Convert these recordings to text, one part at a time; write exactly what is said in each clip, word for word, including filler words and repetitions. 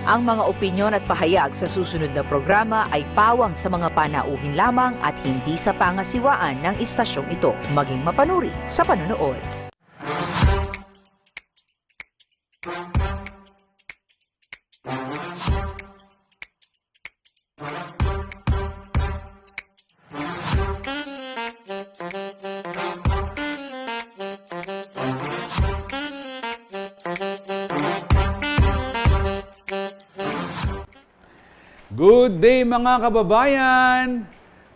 Ang mga opinyon at pahayag sa susunod na programa ay pawang sa mga panauhin lamang at hindi sa pangasiwaan ng istasyong ito. Maging mapanuri sa panonood. Good day, mga kababayan!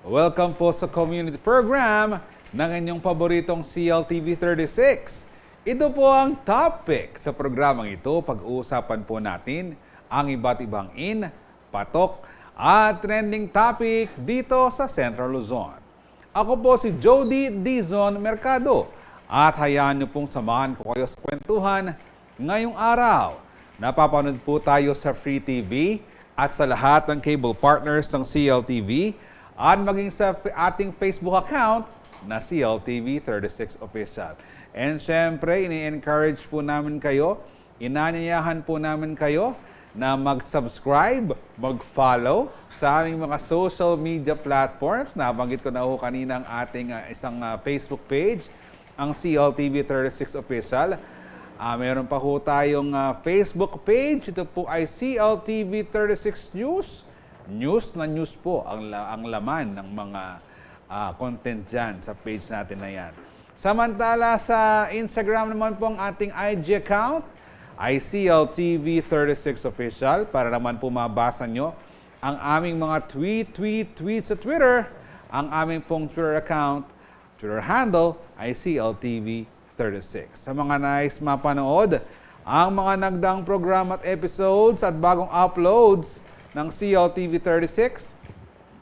Welcome po sa community program ng inyong paboritong C L T V thirty-six. Ito po ang topic sa programang ito. Pag-uusapan po natin ang iba't ibang in, patok, at trending topic dito sa Central Luzon. Ako po si Jody Dizon Mercado at hayaan niyo pong samahan ko kayo sa kwentuhan ngayong araw. Napapanood po tayo sa Free T V at sa lahat ng cable partners ng C L T V at maging sa f-, ating Facebook account na C L T V thirty-six Official. And syempre, ini-encourage po namin kayo, inanyayahan po namin kayo na mag-subscribe, mag-follow sa aming mga social media platforms. Nabanggit ko na ho kanina ang ating, ah, isang, ah, Facebook page, ang C L T V thirty-six Official. Ah, meron pa ho tayong, ah, Facebook page. Ito po ay C L T V thirty-six News. News na news po ang la-, ang laman ng mga, ah, content dyan sa page natin na yan. Samantala, sa Instagram naman po, ang ating I G account ay C L T V thirty-six Official. Para naman po mabasa nyo ang aming mga tweet, tweet, tweet sa Twitter, ang aming pong Twitter account, Twitter handle ay C L T V thirty-six. Sa mga nais mapanood ang mga nagdaang programa at episodes at bagong uploads ng C L T V thirty-six,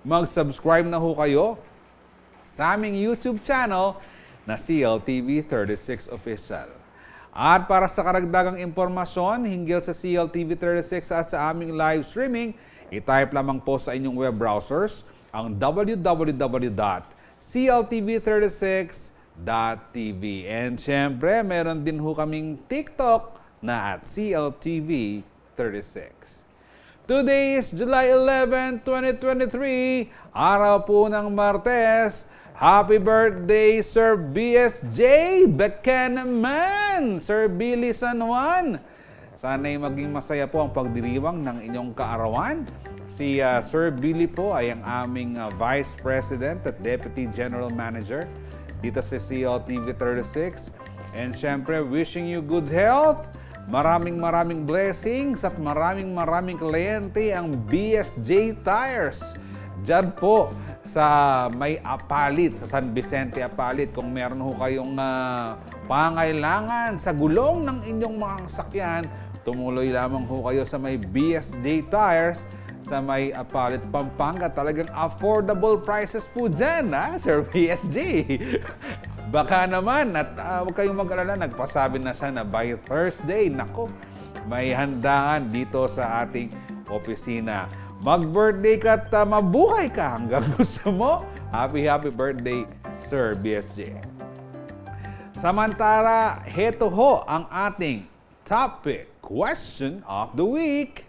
mag-subscribe na ho kayo sa aming YouTube channel na C L T V thirty-six Official. At para sa karagdagang impormasyon hinggil sa C L T V thirty-six at sa aming live streaming, i-type lamang po sa inyong web browsers ang W W W dot C L T V thirty-six dot T V. And syempre, meron din ho kaming TikTok na at C L T V thirty-six. Today is July eleven, twenty twenty-three, araw po ng Martes. Happy birthday, Sir B S J! Beken naman, Sir Billy San Juan! Sana'y maging masaya po ang pagdiriwang ng inyong kaarawan. Si, ah, Sir Billy po ay ang aming, ah, Vice President at Deputy General Manager dito sa C L T V thirty-six. And syempre, wishing you good health, maraming maraming blessings at maraming maraming kliyente ang B S J Tires. Diyan po sa may Apalit, sa San Vicente Apalit. Kung meron ho kayong, ah, pangailangan sa gulong ng inyong mga sasakyan, tumuloy lamang ho kayo sa may B S J Tires sa may Apalit, Pampanga. Talagang affordable prices po dyan, ha, Sir B S J. Baka naman, at, ah, huwag kayong mag-alala, nagpasabi na siya na by Thursday, nako, may handaan dito sa ating opisina. Mag-birthday ka at, ah, mabuhay ka hanggang gusto mo. Happy, happy birthday, Sir B S J. Samantala, heto ho ang ating topic question of the week.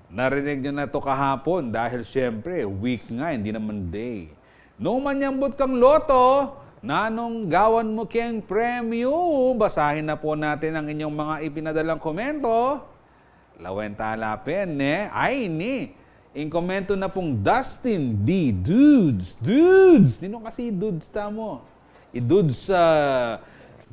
Narinig nyo na to kahapon dahil siyempre, week nga, hindi naman day. Nung manyambut kang loto, nanung gawan mu keng premyu? Basahin na po natin ang inyong mga ipinadalang komento. Lawen tala pin, ne? Ay, ni. Ing komento na pung Dustin D. Dudes. Dudes! Nino kasi Dudes tamu? I Dudes, ah,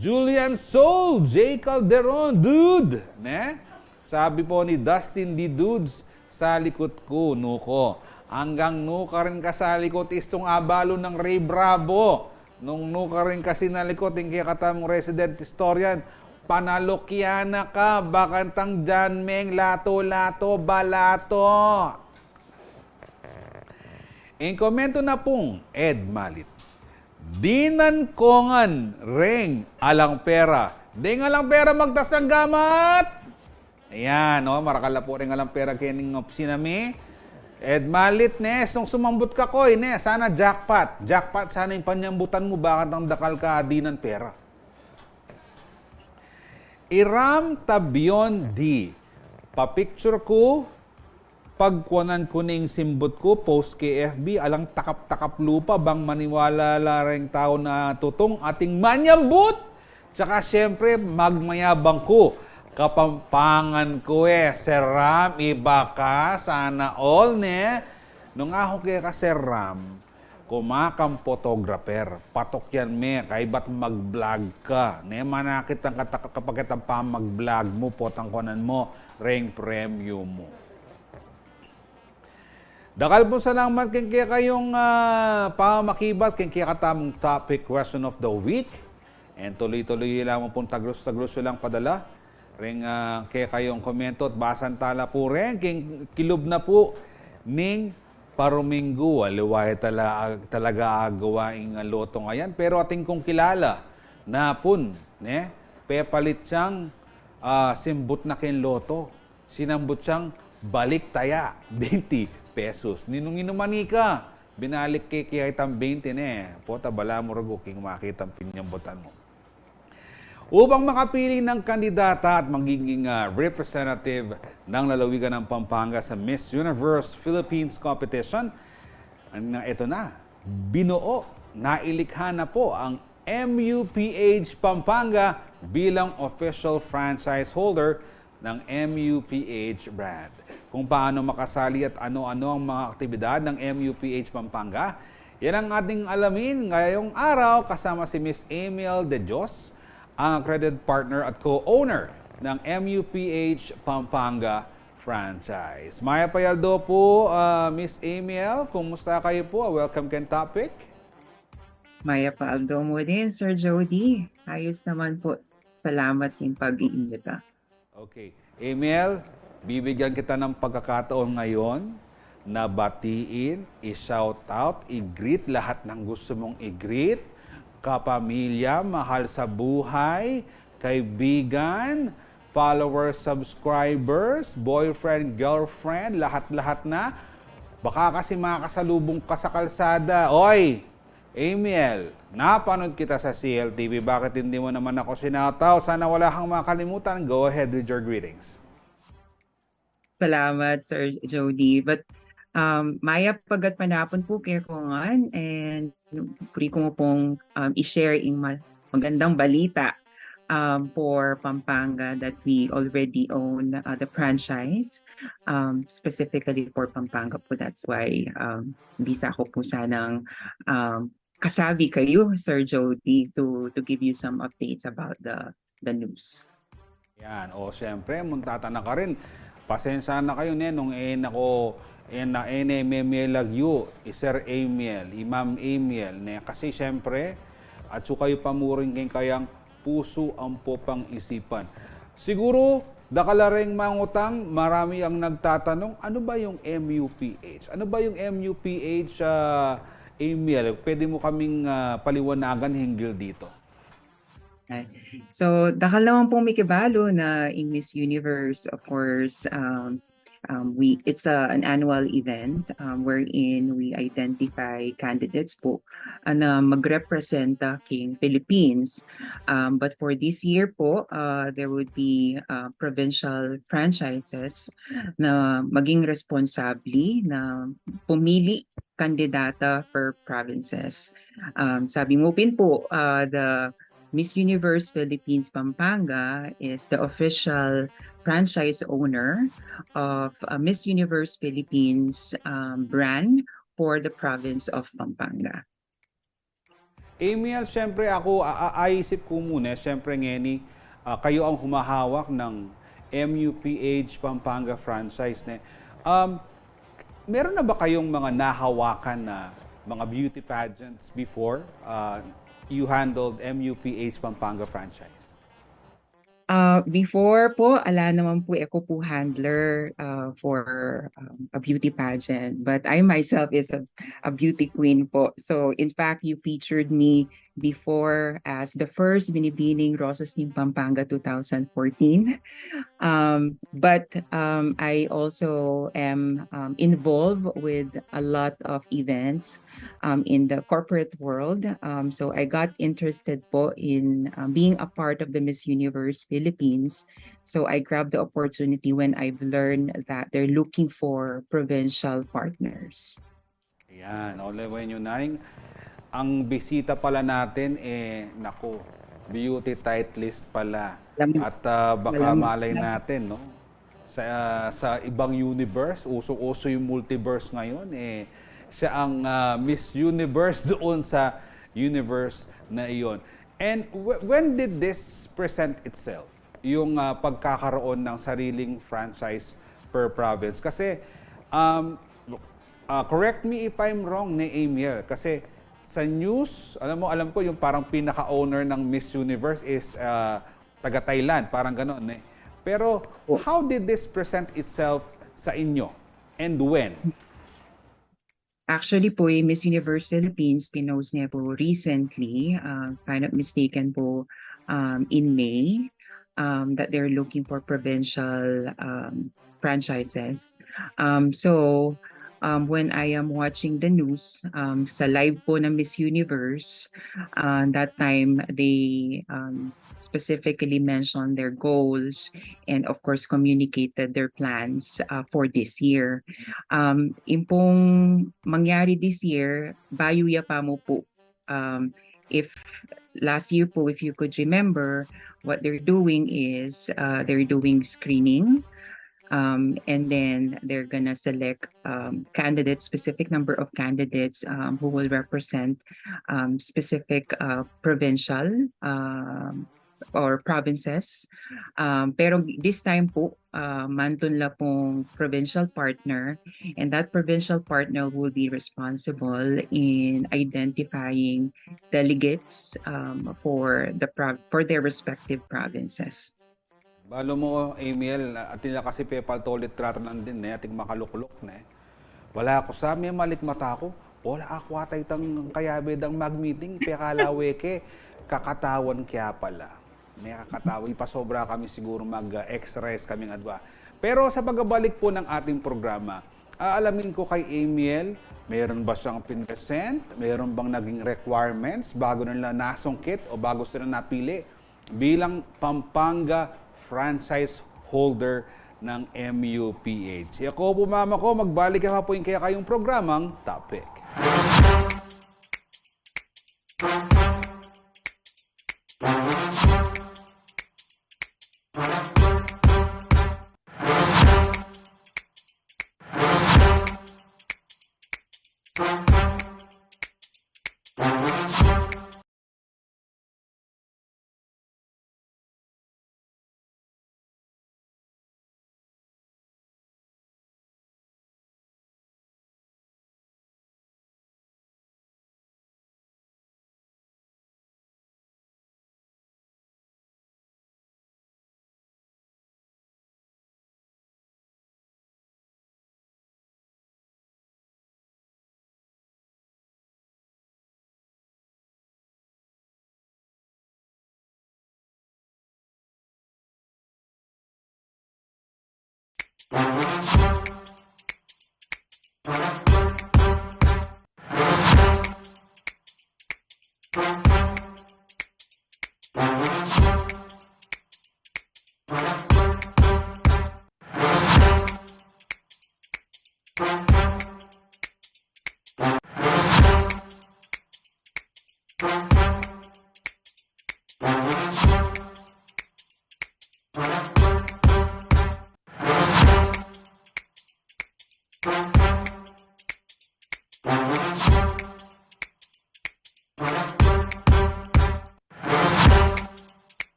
Julian Soul, J Calderon, Dude! Ne? Sabi po ni Dustin D. Dudes, salikut ku, nu ko. Anggang nu karin ka salikut, istung abalu nang Ray Bravo. Nung nu karin ka sinalikut, ing kekatamung resident historian, panalukyan na ka, bakantang John Meng, lato-lato, balato. Ing komento na pung Ed Malit. Dinan ko ngan reng alang pera. Deng alang pera, magtas ng gamat! Ayan, o, marakal na po reng alang pera kening opisina mi. Ed Malit, ne, sung sumambut ka koy, ne, sana jackpot. Jackpot sana ing panyambutan mu, bakantang dakal ka dinan pera. Iram Tabion D. Papicture ku, pagkuanan ku ning simbut ku, post ke F B, alang takap-takap lupa, bang maniwala la reng tau na tutung ating manyambut? Tsaka siyempre, magmayabang ku, Kapampangan ku e, Sir Ram, iba ka, sana all, ne? Nung aku keka, Sir Ram, kumakang photographer, patok yan me, kaybat mag-vlog ka. Ne, manakit ang kata-, kapakit ang pamag-vlog mu, potang kuanan mu, reng premyu mu. Dakal pung salamat keng kekayung, ah, pamakibat keng kekatamung topic question of the week. And tuloy-tuloy yu lamang pung tagrus-tagrus yu lang padala reng, ah, kekayung komento at basan tala pu reng keng kilub na pu ning paruminggu, aliwa ya tala-, talaga agawa ing lotong ayan. Pero atin kung kilala na pun, ne, pepalit yang, ah, simbut na keng loto. Sinambut yang balik taya, twenty pesos. Ninung inuman ika, binalik ke kaya itang twenty, ne. Pota bala mu rugu king makitang pinyambutan mu. Upang makapili ng kandidata at magiging, ah, representative ng lalawigan ng Pampanga sa Miss Universe Philippines Competition, na ito na, binuo, nailikha na po ang M U P H Pampanga bilang official franchise holder ng M U P H brand. Kung paano makasali at ano-ano ang mga aktibidad ng M U P H Pampanga, yan ang ating alamin ngayong araw kasama si Miss Amiel De Dios, ang accredited partner at co-owner ng M U P H Pampanga franchise. Mayap a aldo pu, ah, Miss Amiel, kumusta kayu pu? Welcome keng topic. Mayap a aldo mu din, Sir Jody. Ayos naman pu. Salamat king pag-iimbita. Okay. Amiel, bibigyan kita ng pagkakataon ngayon na batiin, i-shout out, i-greet lahat ng gusto mong i-greet, kapamilya, mahal sa buhay, kaibigan, followers, subscribers, boyfriend, girlfriend, lahat-lahat na. Baka kasi makasalubong ka sa kalsada. Oy, Amiel, napanood kita sa C L T V. Bakit hindi mo naman ako sinataw? Sana wala kang makalimutan. Go ahead with your greetings. Salamat, Sir Jody. But, um, mayap a gatpanapun pu kekongan, and puri ku mu pung, um, i-share ing ma-, magandang balita, um, for Pampanga that we already own, uh, the franchise, um, specifically for Pampanga pu. That's why, um, bisa ku pu sanang, um, kasabi kayu, Sir Jody, to, to give you some updates about the, the news. Yan. O, siyempre, munta tana karin. Pasensya na kayu, ne, nung e na ku E na, e ne, Meme Lagyu, i Sir Amiel, i Ma'am Amiel, ne? Kasi siyempre, atsu kayu pamurin keng kayang pusu ampo pang-isipan. Siguru, dakal la reng mangutang, marami ang nagtatanong, ano ba yung M U P H? Ano ba yung M U P H, ah, Amiel? Pwede mo kaming, ah, paliwanagan hinggil dito? Ay. So, dakal naman pong mikibalu na in Miss Universe, of course, um, um, we it's a, an annual event, um, wherein we identify candidates po, ah, na magrepresenta king Philippines. Um, but for this year po, uh, there would be, uh, provincial franchises na maging responsable na pumili kandidata per provinces. Um, sabi mo pin po, uh, the Miss Universe Philippines Pampanga is the official franchise owner of, uh, Miss Universe Philippines, um, brand for the province of Pampanga. Amiel, siyempre ako, a- a- aisip ku muna, siyempre ngeni, ah, kayu ang humahawak ng M U P H Pampanga franchise, ne? Um, meron na ba kayong mga nahawakan na mga beauty pageants before, ah, you handled M U P H Pampanga franchise? Uh, before po, ala naman po, ako po handler, uh, for, um, a beauty pageant. But I myself is a, a beauty queen po. So, in fact, you featured me before as the first Binibining Rosas ng Pampanga two thousand fourteen. Um, but, um, I also am, um, involved with a lot of events, um, in the corporate world. Um, so I got interested po in, um, being a part of the Miss Universe Philippines. So I grabbed the opportunity when I've learned that they're looking for provincial partners. Ayan, ole, when you nine. Ang bisita pala natin, eh, naku, beauty titleist pala. Alam mo, At ah, baka alam mo, malay natin, no? Sa, sa ibang universe, usong-uso yung multiverse ngayon, eh, siya ang ah, Miss Universe doon sa universe na iyon. And w- when did this present itself? Yung ah, pagkakaroon ng sariling franchise per province? Kasi, um, ah, correct me if I'm wrong, ne, Amiel, kasi sa news, alam mo, alam ko yung parang pinaka-owner ng Miss Universe is ah, taga Thailand, parang ganon, eh. Pero Po. How did this present itself sa inyo? And when? Actually po, yung Miss Universe Philippines, pinost niya po recently, uh, if I'm not mistaken po, um, in May, um, that they're looking for provincial, um, franchises. Um, so, um, when I am watching the news, um, sa live po ng Miss Universe, uh, that time they, um, specifically mentioned their goals and, of course, communicated their plans, uh, for this year. Um, yung pong mangyari this year, bayu ya pa mu po. Um, if last year po, if you could remember, what they're doing is, uh, they're doing screening, um, and then they're gonna select, um, candidates, specific number of candidates, um, who will represent, um, specific, uh, provincial, um, or provinces. Um, pero this time po, uh, mantun la pong provincial partner, and that provincial partner will be responsible in identifying delegates, um, for the prov- for their respective provinces. Balu mu, Amiel, atin la kasi pepalta ulit ratan nandin, ne, ating makalukluk, ne. Bala ku sa, memalikmata ku, ala, aku ata itang kayabe dang mag-meeting, pekalawe ke, kakatawan kaya pala. Ne, kakatawan, ipasobra kami siguro mag-exercise kaming adwa. Pero sa pagbabalik po ng ating programa, aalamin ko kay Amiel, meron ba siyang pinresent? Meron bang naging requirements bago nila nasungkit o bago sila napili bilang Pampanga franchise holder ng M U P H? Ako po, mama ko, magbalik ako po yung kaya kayong programang Topic.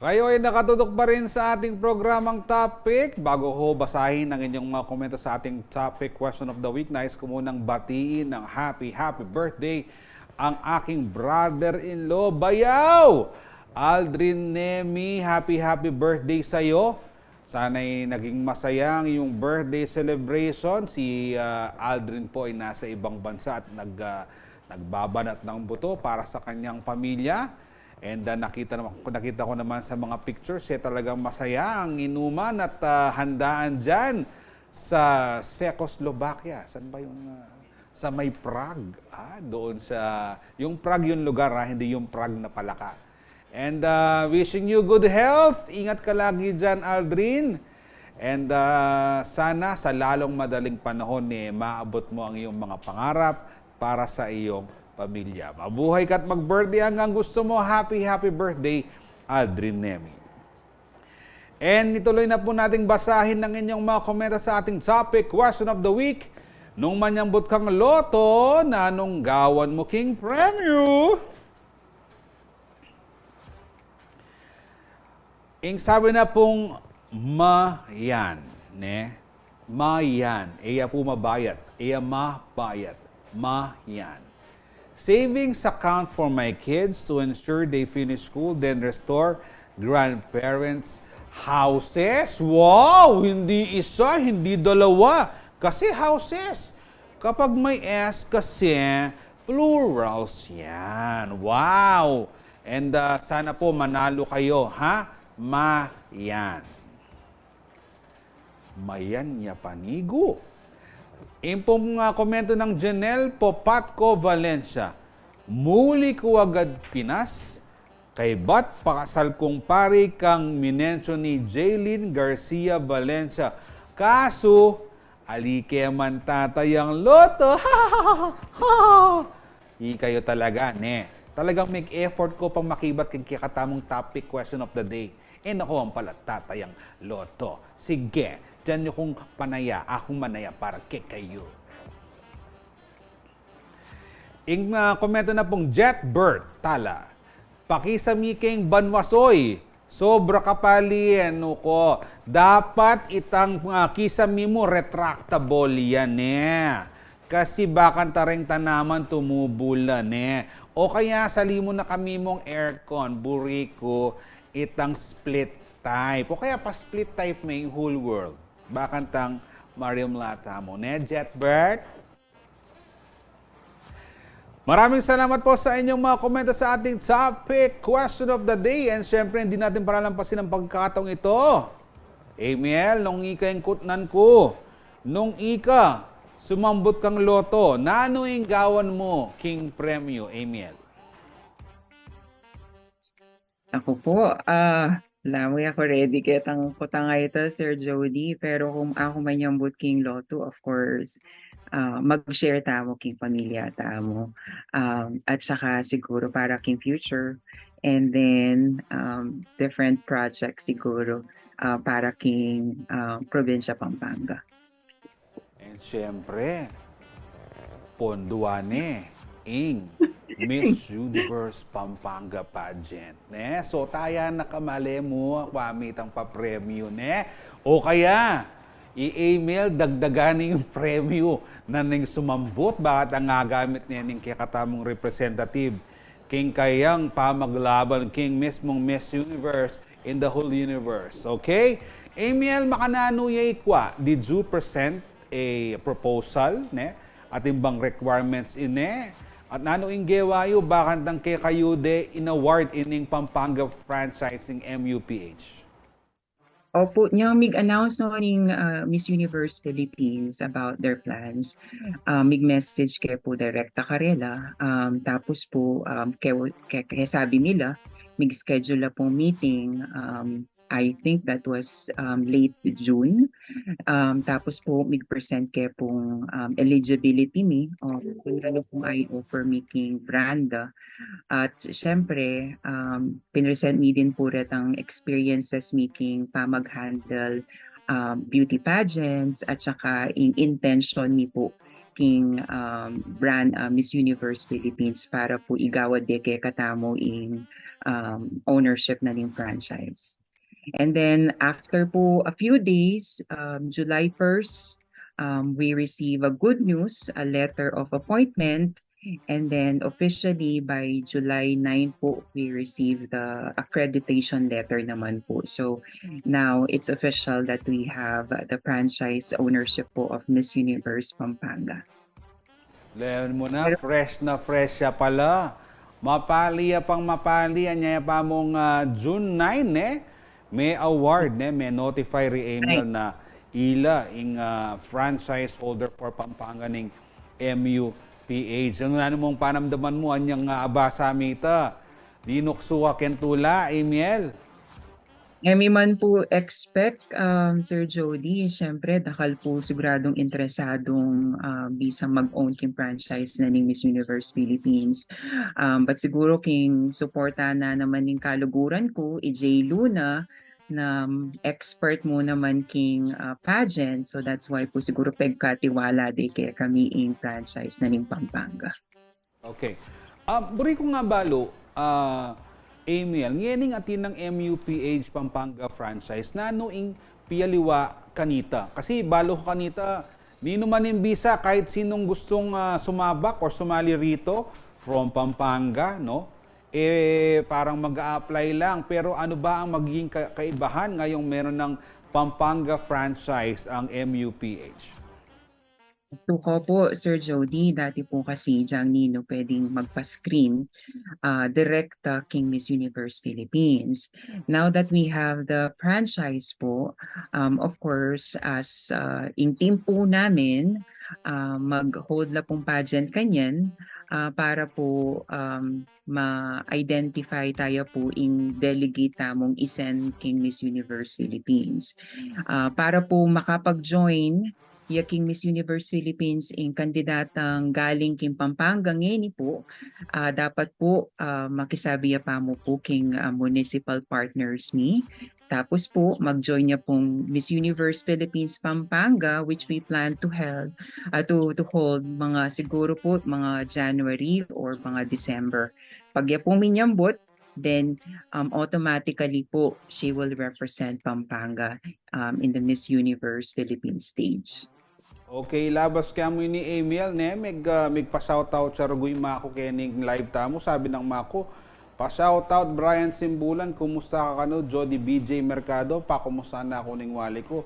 Kayo ay nakatutok pa rin sa ating programang Topic. Bago ho basahin ang inyong mga komento sa ating Topic Question of the Week, nais ko munang batiin ng happy, happy birthday ang aking brother-in-law, Bayaw! Aldrin Nemi, happy, happy birthday sa'yo. Sana'y naging masaya ang iyong birthday celebration. Si, ah, Aldrin po ay nasa ibang bansa at nag, ah, nagbabanat ng buto para sa kanyang pamilya. And, ah, nakita naman, nakita ko naman sa mga pictures, eh, talagang masaya ang inuman at, ah, handaan diyan sa Czechoslovakia. Saan ba yung, ah, sa may Prague? Ah, doon sa, yung Prague yung lugar, ah, hindi yung Prague na palaka. And, ah, wishing you good health. Ingat ka lagi diyan, Aldrin. And, ah, sana sa lalong madaling panahon, eh, maabot mo ang iyong mga pangarap para sa iyong pamilya. Mabuhay ka at mag-birthday hanggang gusto mo. Happy, happy birthday, Aldrin Nemi. And ituloy na po nating basahin ang inyong mga komento sa ating Topic Question of the Week. Nung manyambut kang loto, nanung gawan mu king premyu? Ing sabi na pung mayan, ne? Mayan. E ya pu mabayat. E ya mabayat. Mayan. Savings account for my kids to ensure they finish school, then restore grandparents' houses. Wow! Hindi isa, hindi dalawa. Kasi houses. Kapag may S kasi, plurals yan. Wow! And, ah, sana po manalo kayo, ha? Mayan. Mayan ya panigu. Ing pung, ah, komento nang Janelle Popatco Valencia. Muli ku agad Pinas, kaybat pakasal kung pari kang minensyon ni Jaylene Garcia Valencia. Kasu, ali ke man tatayang loto. Ikayu talaga, ne? Talagang make effort ku pang makibat king kekatamung Topic Question of the Day. E, naku, ang pala tatayang loto. Sige, diyan yu kung panaya, akung manaya para kekayu. Ing, ah, komento na pung Jetbert Tala. Pakisami keng banwasoy. Sobra ka pali, e, nuko. Dapat itang, ah, kisami mu retractable yan, e. Kasi bakanta reng tanaman tumubu la, ne. O kaya sali mu na kami mung aircon, buri ku itang split type. O kaya pa-split type me ing whole world. Bakantang marimla tamu, ne, Jetbert? Maraming salamat po sa inyong mga komento sa ating Topic Question of the Day. And syempre, hindi natin palalampasin ang pagkakataong ito. Amiel, nung ika ing kutnan ku, nung ika sumambut kang loto, nanu ing gawan mu king premyu, Amiel? Aku po, ah, ala mu, e ku ready ketang kutang a ita, Sir Jody, pero kung aku manyambut king loto, of course, ah, mag-share tamu king pamilya tamu. Um, at saka siguro para king future, and then, um, different projects siguro, ah, para king, ah, probinsya Pampanga. And syempre, ponduan ne ing Miss Universe Pampanga Pageant, ne? So, taya na kamale mu, kwami tang papremyu, ne? O kaya, i-email, dagdagan ne ing premyu na ning sumambut, bakanta agamit ne ning kekatamung representative king kayang pamaglaban king mismung Miss Universe in the whole universe. Okay? Amiel, makananu ya ikwa? Did you present a proposal, ne? Atin bang requirements ini? At nanu ing gewa yu bakantang kekayu de in-award ining Pampanga franchise ning M U P H? Opo, nyang mig-announce no ning, ah, Miss Universe Philippines about their plans, ah, mig-message ke pu direkta karela. Um, tapos pu, um, ke, ke, ke sabi nila, mig-schedule la pung meeting, um, I think that was, um, late June. Um, tapos pu, mig-present ke pung, um, eligibility mi, o kung ano pung i-offer mi king brand. At syempre, um, pinresent mi din pu retang experiences mi king pamag-handle, um, beauty pageants, at saka ing intention mi pu king, um, brand, uh, Miss Universe Philippines para pu igawad de kekatamu ing, um, ownership na ning franchise. And then after pu a few days, um, July first, um, we receive a good news, a letter of appointment. And then officially by July nine pu, we receive the accreditation letter naman pu. So now it's official that we have, uh, the franchise ownership pu of Miss Universe Pampanga. Leon mo na, fresh na fresh siya pala. Mapali ya pang mapali, anya ya pa mung, ah, June nine, eh. May award, ne? May notify ri Emil na ila ing, ah, franchise holder for Pampanga ning M U P H. Ano na mung panamdaman mu, anyang, ah, abasa mi ita? Dinuksu ka king tula, Emil? Kami man pu expect, um, Sir Jody, syempre, dakal pu siguradung interesadung, um, bisang mag-own king franchise na ning Miss Universe Philippines. Um, but siguro king suporta na naman ning kaluguran ku, i Jay Luna, na, um, expert mu naman king, uh, pageant. So that's why pu siguro pegkatiwala de kekami ing franchise na ning Pampanga. Okay. Ah, buri ku nga balu, ah, Emil, ngening atin nang M U P H Pampanga franchise, nanu ing pialiwa kanita? Kasi balu ku kanita, ninu man ing bisa, kahit sinung gustung, ah, sumabak or sumali rito from Pampanga, no? Eh, parang mag-a-apply lang. Pero ano ba ang magiging ka- kaibahan ngayong meron ng Pampanga franchise ang M U P H? Tuko po, Sir Jody, dati po kasi dyang ninu pwedeng magpa-screen, ah, direkta king Miss Universe Philippines. Now that we have the franchise po, um, of course, as, ah, ing team po namin, ah, mag-hold la pong pageant kanyan, ah, para po, um, ma-identify tayo po ing delegate tamung i-send king Miss Universe Philippines. Ah, para po makapag-join ya king Miss Universe Philippines ing kandidatang galing king Pampanga ngeni po, ah, dapat po, ah, makisabi ya pamu po king, ah, municipal partners mi. Tapos po, mag-join ya pong Miss Universe Philippines Pampanga, which we plan to held, ah, to, to hold mga siguro po, mga January or mga December. Pag ya pong minyambut, then, um, automatically po, she will represent Pampanga, um, in the Miss Universe Philippines stage. Okay, labas kaya mu ini, Emil, ne? Mig, ah, migpa-shoutout siya rugu ing maku kening live tamu. Sabi nang maku, pa-shoutout Brian Simbulan, kumusta ka kanu? Jody B J Mercado, pakumusta na ku ning wali ku.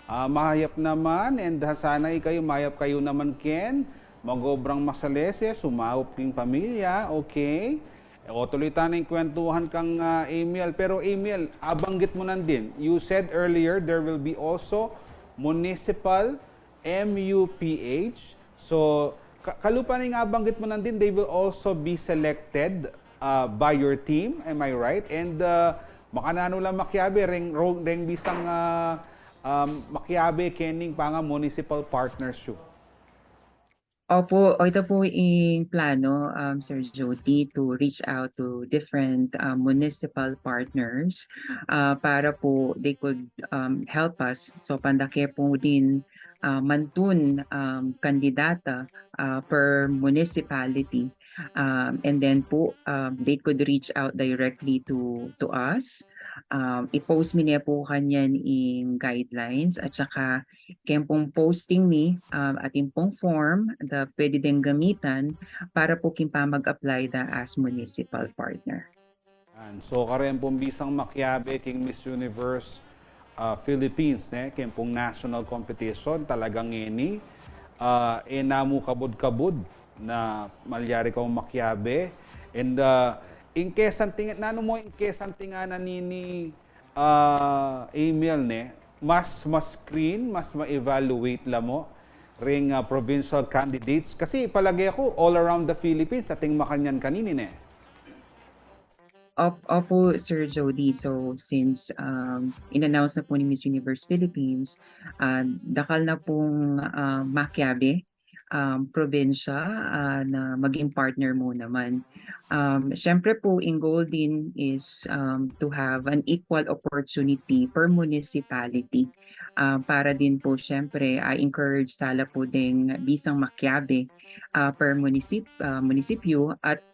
Ah, mayap naman, and, ah, sana ikayu, mayap kayu naman ken. Mag-obrang masalese, sumaup king pamilya, okay? E, o, tuloy tana ing kwentuhan kang, ah, Emil. Pero Emil, abanggit mu nandin, you said earlier there will be also municipal M U P H. So, ka- kalupa ning abanggit mu nandin, they will also be selected, ah, by your team. Am I right? And, ah, makananu lang makiabe, reng, ro- reng bisang, ah, um, makiabe kening panga municipal partners yu. Opo, o, ito po ing plano, um, Sir Jody, to reach out to different, uh, municipal partners, uh, para po they could, um, help us. So, pandake po din, uh, mantun, um, kandidata, uh, per municipality. Um, and then po, um, they could reach out directly to to us. Um, i-post mi ne po kanyan ing guidelines at saka ken pong posting mi, um, atin pong form da pwede deng gamitan para po king pamag-apply da as municipal partner. Yan. So, karen pong bisang makiabe king Miss Universe, ah, Philippines, ne? Ken pong national competition, talagang ngeni, ah, e na mu kabud-kabud na malyari kang makiabe. And, ah, ing kesanting, nanu mu ing kesanting na nini, ah, Emil, ne, mas ma-screen, mas ma-evaluate la mu ring, ah, provincial candidates. Kasi palage ku, all around the Philippines, atin makanyan kanini, ne? Op-, opo, Sir Jody. So, since, um, in-announce na po ni Miss Universe Philippines, ah, dakal na pong, ah, makiabe, um, probinsya, ah, na maging partner mu naman. Um, syempre po, in goal din is, um, to have an equal opportunity per municipality. Ah, para din po, syempre, ah, encourage tala po ding bisang makiabe, ah, per munisip-, ah, munisipyo, at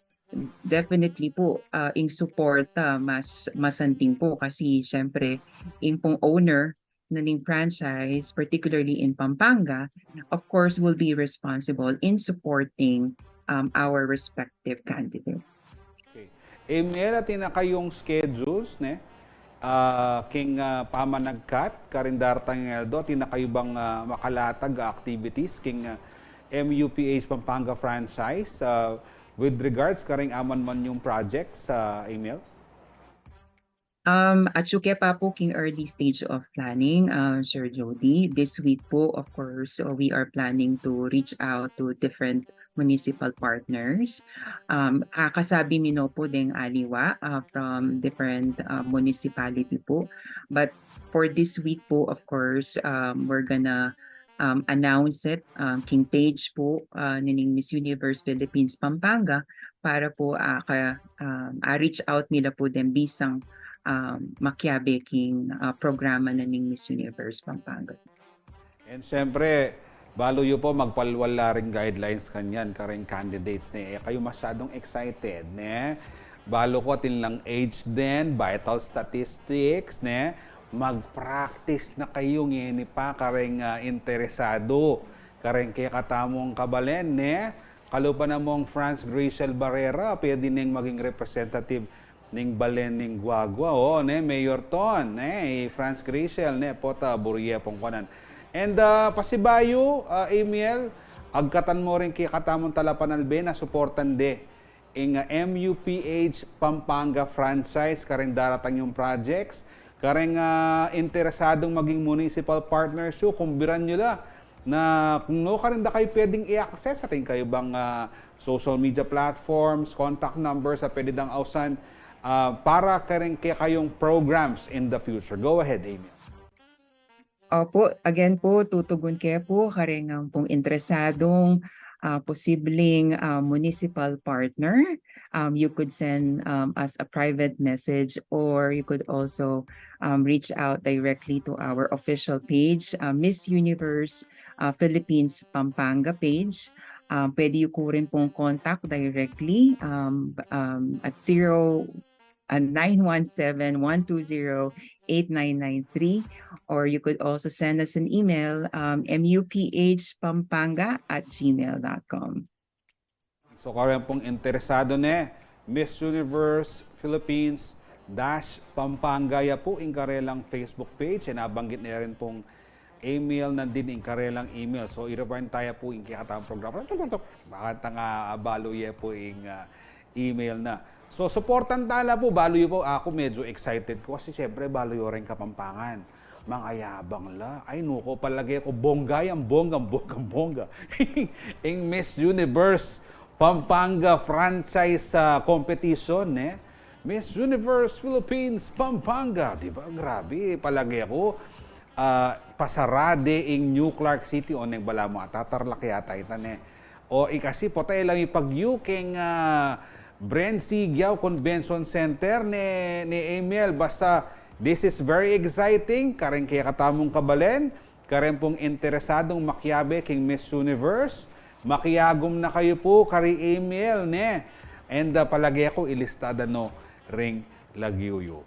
definitely po, ah, ing suporta mas masanting po kasi syempre ing pong owner na ning franchise, particularly in Pampanga, of course, will be responsible in supporting, um, our respective candidate. Okay. Emil, atin na kayung schedules, ne? Ah, king, ah, pamanagkat karing daratang aldo, atin na kayu bang, ah, makalatag a activities king, ah, M U P H Pampanga franchise, ah, with regards karing aman man yung projects, ah, Emil? Um, atyu ke pa po king early stage of planning, uh, Sir Jody. This week po, of course, uh, we are planning to reach out to different municipal partners. Um, ah, kasabi mi no po ding aliwa, uh, from different, uh, municipality po. But for this week po, of course, um, we're gonna, um, announce it, um, king page po, uh, nining Miss Universe Philippines Pampanga para po, ah, ka, um, ah, reach out nila po din bisang, um, makiabe king, ah, programa na ning Miss Universe Pampanga. And syempre, balu yu po, magpalwal la ring guidelines kanyan, karing candidates, ne? E kayu masyadong excited, ne? Balu ku atin lang age din, vital statistics, ne? Mag-practice na kayu ngeni pa, karing, ah, interesado, karing kekatamung kabalen, ne? Kalupa na mung Franz Graciel Barrera, pwede neng maging representative ning balen ning Guagua, o, ne, Mayor Ton, ne, i Franz Graciel, ne, pota, buri ye pung kuanan. And, ah, pasibayu, ah, Amiel, agkatan mu ring kekatamung talapanalbe na suportan de ing, ah, M U P H Pampanga franchise karing daratang yung projects, karing, ah, interesadung maging municipal partners yu, kumbiran yu la. Na kung nukarin da kayu pwedeng i-access, atin kayu bang, ah, social media platforms, contact numbers a pwede dang ausan, ah, para karing kekayung programs in the future? Go ahead, Amiel. Opo, again po, tutugun ke po karing, um, pung interesadung, ah, posibleng, ah, municipal partner. Um, you could send, um, us a private message, or you could also, um, reach out directly to our official page, ah, Miss Universe, ah, Philippines Pampanga page. Ah, pwede yu ku rin pong contact directly, um, um, at zero, uh, nine one seven, one two zero, eight nine nine three, or you could also send us an email, um, M U P H Pampanga at gmail dot com. So, karin pung interesado ne, Miss Universe Philippines dash Pampanga, ya pu ing karelang Facebook page, e nabanggit ne rin pung email, nandin ing karelang email. So, i-rewind taya pu ing kekatamung programa. Baka tang, ah, balu ye pu ing, ah, email na. So, suportan tala pu, balu yu pu, aku medyo excited ku kasi syempre balu yu ring Kapampangan. Mangayabang la. Ay, nuku, palage ku, bongga yan, bongga, bongga, bongga. Ing Miss Universe Pampanga franchise, ah, competition, ne? Miss Universe Philippines Pampanga, di ba? Grabe, palage ku, ah, pasarade ing New Clark City, o neng balamu ata, Tarlac yata ita, ne? O, i kasi pota e la mipag-yu keng, ah, Bren C. Giao Convention Center, ne, ne Amiel. Basta, this is very exciting, karing kekatamung kabalen, karing pung interesadung makiabe king Miss Universe, makiagum na kayu pu kari Amiel, ne? And, ah, palage ku ilista da no ring lagyu yu.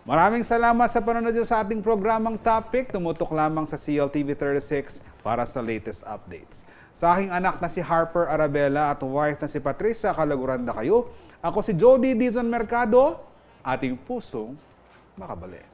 Maraming salamat sa panonood yu sa ating programang Topic. Tumutok lamang sa C L T V thirty-six para sa latest updates. Sa aking anak na si Harper Arabella at wife na si Patricia, kalaguran da kayu. Ako si Jody Dizon Mercado, ating pusung makabalen.